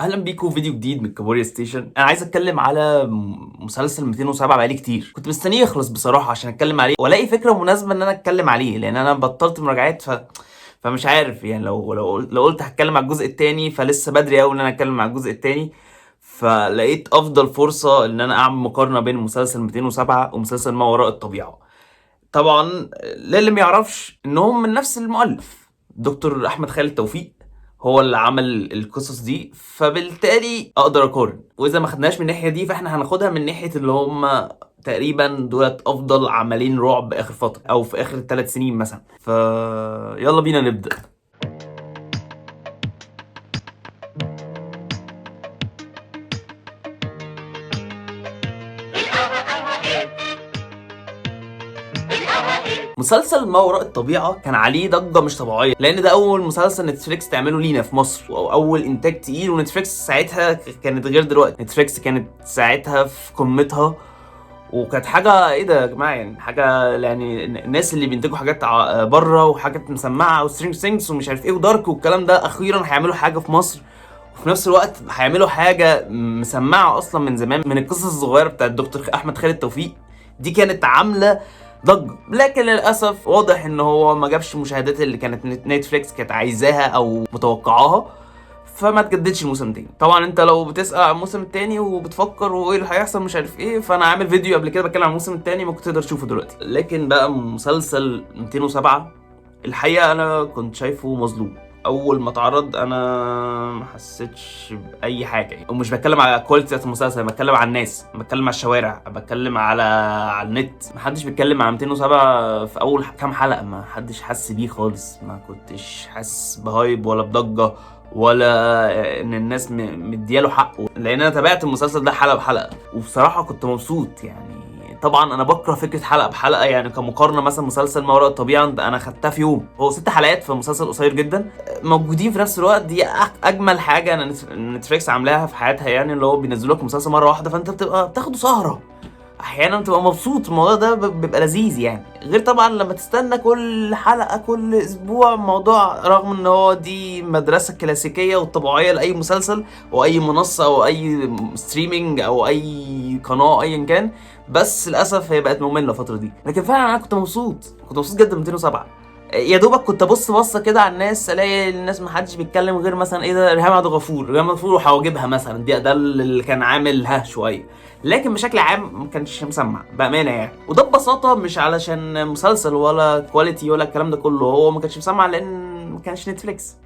اهلا بيكم في فيديو جديد من كابوريا ستيشن. انا عايز اتكلم على مسلسل 207، بقالي كتير كنت مستنيه يخلص بصراحة عشان اتكلم عليه والاقي فكرة مناسبة ان انا اتكلم عليه، لان انا بطلت مراجعات فمش عارف يعني لو قلت هتكلم على الجزء الثاني فلسه بدري قوي ان انا اتكلم على الجزء الثاني. فلقيت افضل فرصة ان انا اعمل مقارنة بين مسلسل 207 ومسلسل ما وراء الطبيعة. طبعا للي ما يعرفش انهم من نفس المؤلف، دكتور احمد خالد توفيق هو اللي عمل القصص دي، فبالتالي اقدر اقارن. واذا ما خدناش من الناحية دي فاحنا هناخدها من ناحية اللي هم تقريبا دولت افضل عملين رعب اخر فترة او في اخر 3 سنين مثلا. فيلا بينا نبدا. مسلسل ما وراء الطبيعة كان عليه ضجة مش طبيعية، لأن ده أول مسلسل نتفليكس تعمله لينا في مصر، أو أول إنتاج تقيل. ونتفليكس ساعتها كانت غير دلوقتي، نتفليكس كانت ساعتها في قمتها، وكانت حاجة إيه ده يا جماعة، يعني حاجة يعني الناس اللي بينتجوا حاجات بره وحاجات مسمعة و Stranger Things ومش عارف إيه و Dark والكلام ده، أخيرا هيعملوا حاجة في مصر، وفي نفس الوقت هيعملوا حاجة مسمعة أصلا من زمان من القصص الصغيرة بتاعت الدكتور أحمد خالد توفيق. دي كانت عاملة ضجة، لكن للأسف واضح إن هو ما جابش المشاهدات اللي كانت نتفليكس كانت عايزاها أو متوقعاها، فما تجددش الموسم التاني. طبعا انت لو بتسأل عن الموسم التاني وبتفكر وايه اللي هيحصل مش عارف ايه، فانا عامل فيديو قبل كده بتكلم عن الموسم التاني، ممكن تقدر تشوفه دلوقتي. لكن بقى مسلسل 207 الحقيقة انا كنت شايفه مظلوم. اول ما اتعرض انا ما حسيتش باي حاجة يعني. ومش بتكلم على quality بتاعت المسلسل، بتكلم على الناس، بتكلم على الشوارع، بتكلم على النت. ما حدش بيتكلم على 207 في اول كام حلقة، ما حدش حس بيه خالص، ما كنتش حاسس ب hype ولا بضجه ولا ان الناس مدياله حقه، لان انا تابعت المسلسل ده حلقة بحلقة وبصراحة كنت مبسوط. يعني طبعا انا بكره فكرة حلقة بحلقة، يعني كمقارنه مثلا مسلسل ما وراء الطبيعة انا خدتها في يوم، هو 6 حلقات في مسلسل قصير جدا موجودين في نفس الوقت. دي اجمل حاجة انا نتفليكس عاملاها في حياتها، يعني اللي هو بينزلوا لك مسلسل مرة واحدة فانت بتبقى بتاخده سهره، احيانا بتبقى مبسوط، الموضوع ده بيبقى لذيذ يعني. غير طبعا لما تستنى كل حلقة كل اسبوع، الموضوع رغم ان هو دي مدرسه كلاسيكية والطبيعيه لاي مسلسل واي منصة او اي streaming او اي قناة ايا كان، بس للاسف هي بقت مملة الفترة دي. لكن فعلا انا كنت مبسوط، كنت مبسوط جدا 207. يا دوبك كنت ابص بصة كده على الناس، الاقي الناس ما حدش بيتكلم غير مثلا ايه ده، ريهام عبد الغفور، ريهام عبد الغفور وحواجبها مثلا، ده اللي كان عامل ها شوية. لكن بشكل عام ما كانش مسمع بامانه يعني. وده ببساطة مش علشان مسلسل ولا quality ولا الكلام ده كله، هو ما كانش مسمع لان ما كانش نتفليكس،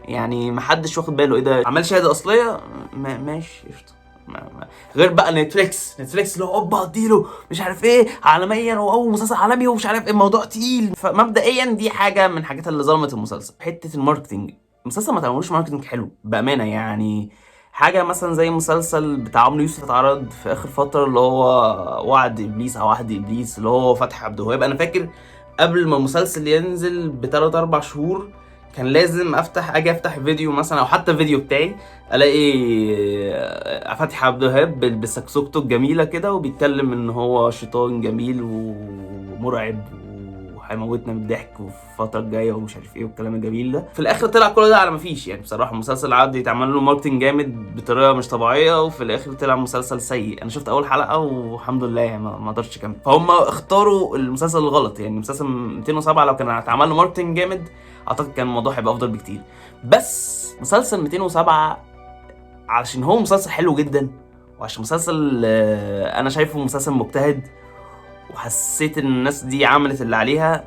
يعني ما حدش واخد باله ايه ده عمل شهادة اصلية، ماشي قشطه. غير بقى نتفليكس اللي هو اوبا اديله مش عارف ايه عالميا واول مسلسل عالمي ومش عارف ايه، الموضوع تقيل. فمبدئيا دي حاجة من الحاجات اللي ظلمت المسلسل. حتة ال marketing، المسلسل ما تعملوش marketing حلو بامانه. يعني حاجة مثلا زي مسلسل بتاع عمرو يوسف اتعرض في اخر فترة اللي هو وعد ابليس او عهد ابليس، اللي هو فتحي عبد الوهاب. انا فاكر قبل ما المسلسل ينزل بثلاث 4 شهور كان لازم اجي افتح فيديو مثلا او حتى الفيديو بتاعي الاقي فتحي عبد الوهاب بسكسوكته الجميلة كده وبيتكلم ان هو شيطان جميل ومرعب وهيموتنا من الضحك وفي الفترة الجاية ومش عارف ايه والكلام الجميل ده. في الاخر طلع كل ده على ما فيش يعني. بصراحة المسلسل قعد يتعمل له marketing جامد بطريقة مش طبيعية، وفي الاخر طلع مسلسل سيء. انا شفت اول حلقة والحمد لله يعني ما قدرتش اكمل. فهم اختاروا المسلسل الغلط يعني. مسلسل 207 لو كان اتعمل له marketing جامد اعتقد كان الموضوع هيبقى افضل بكتير. بس مسلسل 207 علشان هو مسلسل حلو جدا، وعشان مسلسل انا شايفه مسلسل مجتهد، وحسيت ان الناس دي عملت اللي عليها،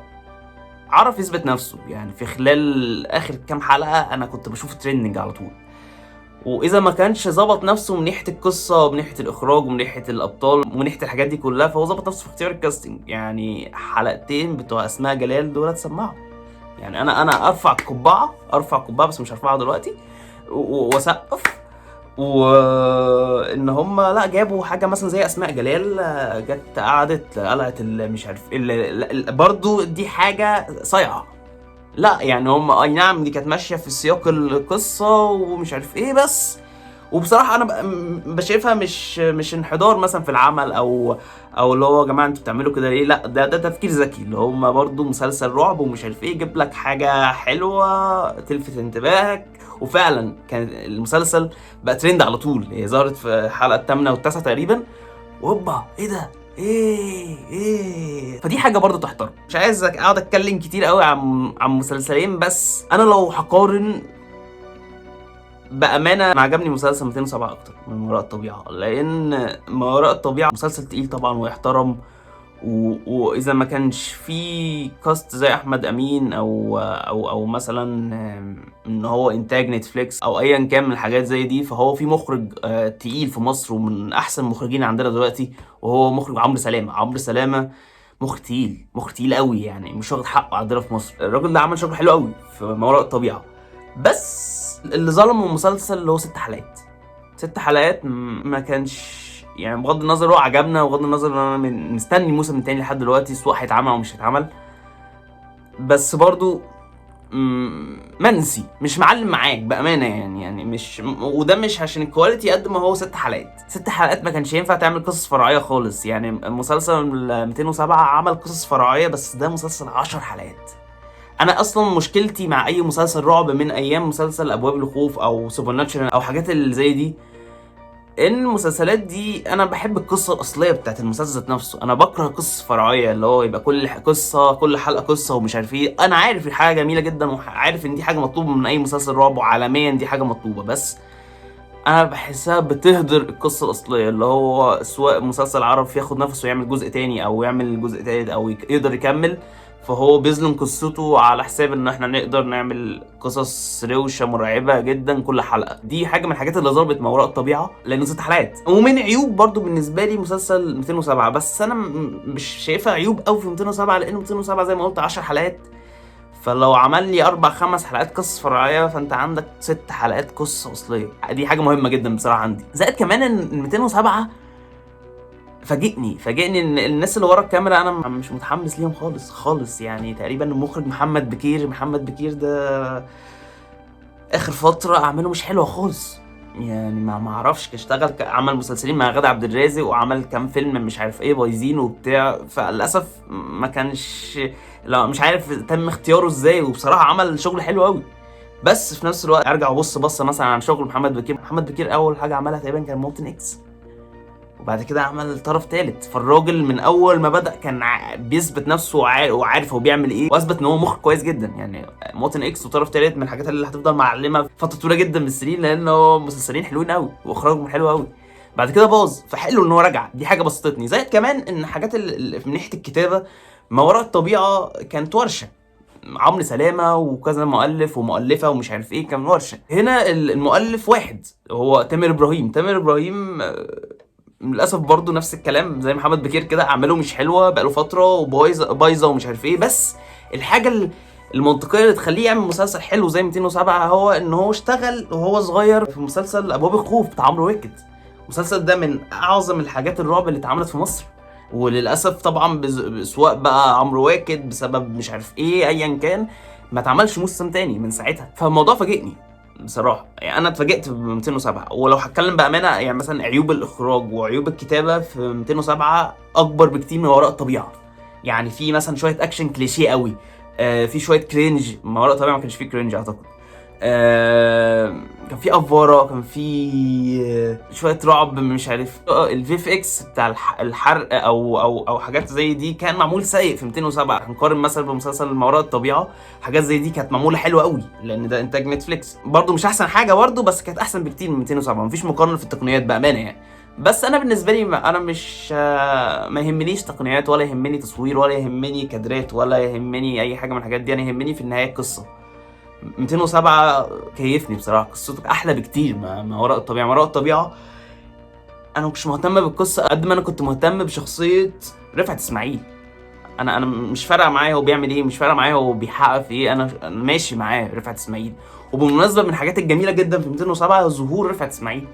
عرف يثبت نفسه يعني. في خلال اخر كام حلقة انا كنت بشوف trending على طول. واذا ما كانش ظبط نفسه من ناحية القصة ومن ناحية الاخراج ومن ناحية الابطال ومن ناحية الحاجات دي كلها، فهو ظبط نفسه في اختيار ال casting. يعني حلقتين بتوع اسماء جلال دول اتسمعوا يعني. انا ارفع قبعه، ارفع قبعه بس مش هرفعها دلوقتي، واسقف. وان هم لا جابوا حاجة مثلا زي اسماء جلال، جت قعدت قلعت مش عارف برضو دي حاجة صايعه. لا يعني هم اي نعم دي كانت ماشية في سياق القصة ومش عارف ايه، بس وبصراحة انا بشايفها مش انحدار مثلا في العمل او اللي هو يا جماعة انتوا بتعملوا كده ليه، لا ده تفكير ذكي. اللي هم برضو مسلسل رعب ومش عارف ايه، جيب لك حاجة حلوة تلفت انتباهك وفعلا كان المسلسل بقى ترند على طول. هي ظهرت في الحلقة الثامنة والتاسعه تقريبا، وهوبا ايه ده ايه ايه. فدي حاجة برضو تحترم. مش عايز اقعد اتكلم كتير قوي عن مسلسلين، بس انا لو هقارن بامانه ما عجبني مسلسل 207 اكتر من ما وراء الطبيعه، لان ما وراء الطبيعه مسلسل تقيل طبعا ويحترم، واذا ما كانش في cast زي احمد امين او مثلا ان هو انتاج نتفليكس او ايا كان من الحاجات زي دي، فهو في مخرج تقيل في مصر ومن احسن المخرجين عندنا دلوقتي، وهو مخرج عمرو سلامه. عمرو سلامه مخرج تقيل، مخرج تقيل قوي يعني، مش واخد حقه عندنا في مصر. الراجل ده عمل شغل حلو قوي في ما وراء الطبيعه، بس اللي ظلمه المسلسل اللي هو 6 حلقات. 6 حلقات ما كانش يعني، بغض النظر هو عجبنا، وبغض النظر ان انا مستني الموسم التاني لحد دلوقتي سواء هيتعمل او مش هيتعمل، بس برضو منسي، مش معلم معاك بامانه يعني مش، وده مش عشان ال quality قد ما هو 6 حلقات. 6 حلقات ما كانش ينفع تعمل قصص فرعية خالص يعني. مسلسل 207 عمل قصص فرعية، بس ده مسلسل 10 حلقات. انا اصلا مشكلتي مع اي مسلسل رعب من ايام مسلسل ابواب الخوف او Supernatural او حاجات اللي زي دي، ان المسلسلات دي انا بحب القصة الاصلية بتاعت المسلسل ذات نفسه. انا بكره قصص فرعية اللي هو يبقى كل قصة، كل حلقة قصة ومش عارف ايه. انا عارف الحاجة جميلة جدا، وعارف ان دي حاجة مطلوبه من اي مسلسل رعب، وعالميا دي حاجة مطلوبه، بس انا بحسها بتهدر القصة الاصلية، اللي هو سواء مسلسل عرف ياخد نفسه ويعمل جزء تاني او يعمل جزء تالت او يقدر يكمل، فهو بيظلم قصته على حساب ان احنا نقدر نعمل قصص روشه مرعبة جدا كل حلقة. دي حاجة من الحاجات اللي ظلمت ما وراء الطبيعه، لانه 6 حلقات. ومن عيوب برضو بالنسبة لي مسلسل 207، بس انا مش شايفها عيوب قوي في 207، لانه 207 زي ما قلت 10 حلقات، فلو عمل لي 4-5 حلقات قصص فرعية فانت عندك 6 حلقات قصة اصلية. دي حاجة مهمة جدا بصراحة عندي. زائد كمان ان 207 فاجئني ان الناس اللي ورا الكاميرا انا مش متحمس ليهم خالص خالص يعني. تقريبا المخرج محمد بكير، محمد بكير ده اخر فترة اعماله مش حلوة خالص يعني، ما اعرفش، اشتغل عمل مسلسلين مع غادة عبد الرازق، وعمل كام فيلم مش عارف ايه بايظين وبتاع، فللاسف ما كانش، لا مش عارف تم اختياره ازاي، وبصراحة عمل شغل حلو قوي. بس في نفس الوقت ارجع ابص بصة مثلا عن شغل محمد بكير. محمد بكير اول حاجة عملها تقريبا كان مواطن اكس، وبعد كده عمل طرف ثالث. فالراجل من اول ما بدا كان بيثبت نفسه وعارف هو بيعمل ايه، واثبت ان هو مخرج كويس جدا يعني. مواطن اكس وطرف ثالث من الحاجات اللي هتفضل معلمه فترة طويلة جدا من السنين، لان هو مسلسلين حلوين قوي واخراجهم حلو قوي. بعد كده باظ، فحلو ان هو رجع، دي حاجة بسطتني. زائد كمان ان حاجات من ناحية الكتابة ما وراء الطبيعه كانت ورشه، عمرو سلامه وكذا مؤلف ومؤلفه ومش عارف ايه، كان ورشه. هنا المؤلف واحد هو تامر ابراهيم. تامر ابراهيم للاسف برضو نفس الكلام زي محمد بكير كده، اعماله مش حلوة بقاله فترة وبايظه بايظة ومش عارف ايه. بس الحاجة المنطقية اللي تخليه يعمل مسلسل حلو زي 207 هو ان هو اشتغل وهو صغير في مسلسل ابواب الخوف بتاع عمرو واكد. المسلسل ده من اعظم الحاجات الرعب اللي اتعملت في مصر، وللاسف طبعا سواء بقى عمرو واكد بسبب مش عارف ايه ايا كان ما اتعملش موسم تاني من ساعتها. فالموضوع فاجئني بصراحة يعني، انا اتفاجئت ب 207. ولو هتكلم بامانه يعني مثلا عيوب الاخراج وعيوب الكتابة في 207 اكبر بكتير من وراء الطبيعه يعني. في مثلا شوية اكشن كليشيه قوي، في شوية cringe. ما وراء الطبيعه ما كانش فيه cringe اعتقد. كان في افوره، كان في شوية رعب مش عارف، ال VFX بتاع الحرق او او او حاجات زي دي كان معمول سيء في 207. هنقارن مثلا بمسلسل ما وراء الطبيعه، حاجات زي دي كانت معمولة حلوة قوي لان ده انتاج نتفليكس برضو، مش احسن حاجة برضو، بس كانت احسن بكتير من 207. مفيش مقارنة في التقنيات بامانه يعني. بس انا بالنسبة لي انا مش ما يهمنيش تقنيات، ولا يهمني تصوير، ولا يهمني كادرات، ولا يهمني اي حاجة من الحاجات دي. انا يهمني في النهاية القصة. 207 كيفني بصراحة، قصته احلى بكتير ما وراء الطبيعه. ما وراء الطبيعه انا مش مهتم بالقصة قد ما انا كنت مهتم بشخصية رفعت اسماعيل. انا مش فارقه معايا هو بيعمل ايه، مش فارقه معايا هو بيحقق في ايه، انا ماشي معاه رفعت اسماعيل. وبالمناسبة من الحاجات الجميلة جدا في 207 ظهور رفعت اسماعيل،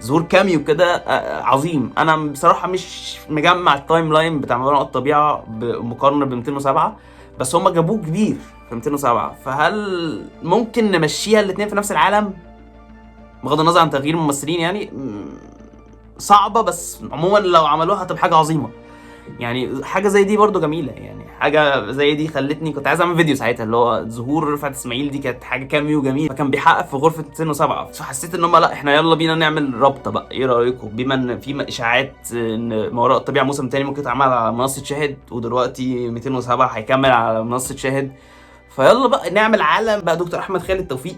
ظهور cameo كده عظيم. انا بصراحة مش مجمع ال timeline بتاع ما وراء الطبيعه بمقارنه ب 207، بس هم جابوه كبير في 207، فهل ممكن نمشيها الاثنين في نفس العالم بغض النظر عن تغيير الممثلين؟ يعني صعبة، بس عموما لو عملوها هتبقى حاجة عظيمة. يعني حاجة زي دي برضو جميلة، يعني حاجة زي دي خلتني كنت عايز اعمل فيديو ساعتها، اللي هو ظهور رفعت اسماعيل دي كانت حاجة cameo جميل، فكان بيحقق في غرفة 207. فحسيت ان هم لا احنا يلا بينا نعمل رابطه بقى، ايه رايكم؟ بما ان في اشاعات ان ما وراء الطبيعة موسم تاني ممكن يتعمل على منصة شاهد، ودلوقتي 207 هيكمل على منصة شاهد، فيلا بقى نعمل عالم بقى دكتور احمد خالد توفيق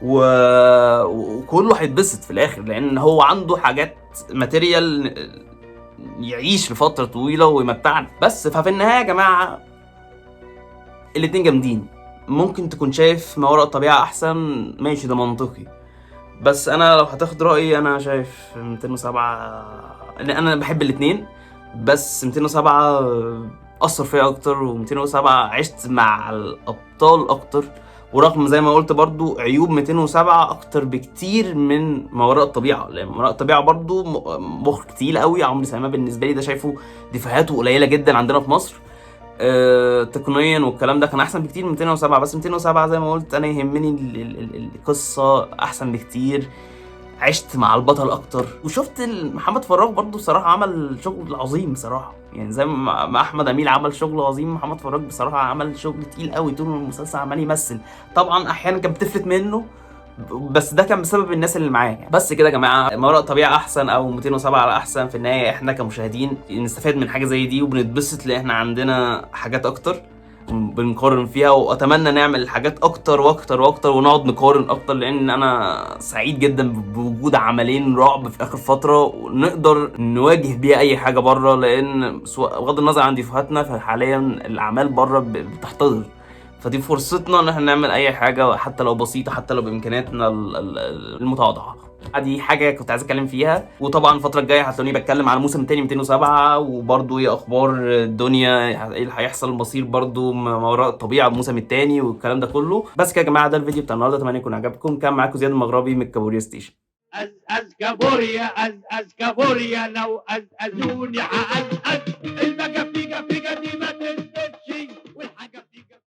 وكله هيتبسط في الاخر، لان هو عنده حاجات material يعيش لفترة طويلة ويمتعنا. بس ففي النهاية يا جماعة الاتنين جامدين. ممكن تكون شايف ما وراء الطبيعة احسن، ماشي ده منطقي، بس انا لو هتاخد رايي انا شايف 207، لان انا بحب الاتنين، بس 207 اثر فيا اكتر، و207 عشت مع الابطال اكتر، ورغم زي ما قلت برضو عيوب 207 اكتر بكتير من ما وراء الطبيعة، لان ما وراء الطبيعة برضو مخرج تقيل قوي. عمرو سلامه بالنسبة لي ده شايفه دفاعاته قليله جدا عندنا في مصر تقنيا والكلام ده، كان احسن بكتير من 207. بس 207 زي ما قلت انا يهمني القصة احسن بكتير، عشت مع البطل اكتر، وشفت محمد فراج برضو بصراحة عمل شغل عظيم بصراحة، يعني زي ما احمد اميل عمل شغل عظيم، محمد فراج بصراحة عمل شغل تقيل قوي طول المسلسل عمال يمثل. طبعا احيانا كانت بتفلت منه، بس ده كان بسبب الناس اللي معاه يعني. بس كده يا جماعة، ما وراء الطبيعة احسن او 207 على احسن، في النهاية احنا كمشاهدين نستفاد من حاجة زي دي وبنتبسط، لان احنا عندنا حاجات اكتر بنقارن فيها، واتمنى نعمل حاجات اكتر واكتر واكتر ونقعد نقارن اكتر، لان انا سعيد جدا بوجود عملين رعب في اخر فترة ونقدر نواجه بيها اي حاجة بره، لان بغض النظر عن ديفوهاتنا فحاليا الاعمال بره بتحتضر، فدي فرصتنا ان احنا نعمل اي حاجة حتى لو بسيطة، حتى لو بامكانياتنا المتواضعة. دي حاجة كنت عايز اتكلم فيها. وطبعا الفترة الجاية هتلاقوني بتكلم على موسم تاني 207، وبرضه ايه اخبار الدنيا، ايه اللي هيحصل، المصير برضه ما وراء الطبيعة الموسم التاني والكلام ده كله. بس كده يا جماعة، ده الفيديو بتاع النهارده، اتمنى يكون عجبكم. كان معاكم زياد المغربي من كابوريا ستيشن. أز كابوريا، أز كابوريا، لو أزأزوني هأزأز المجا فيجا فيجا دي ما تثبتش.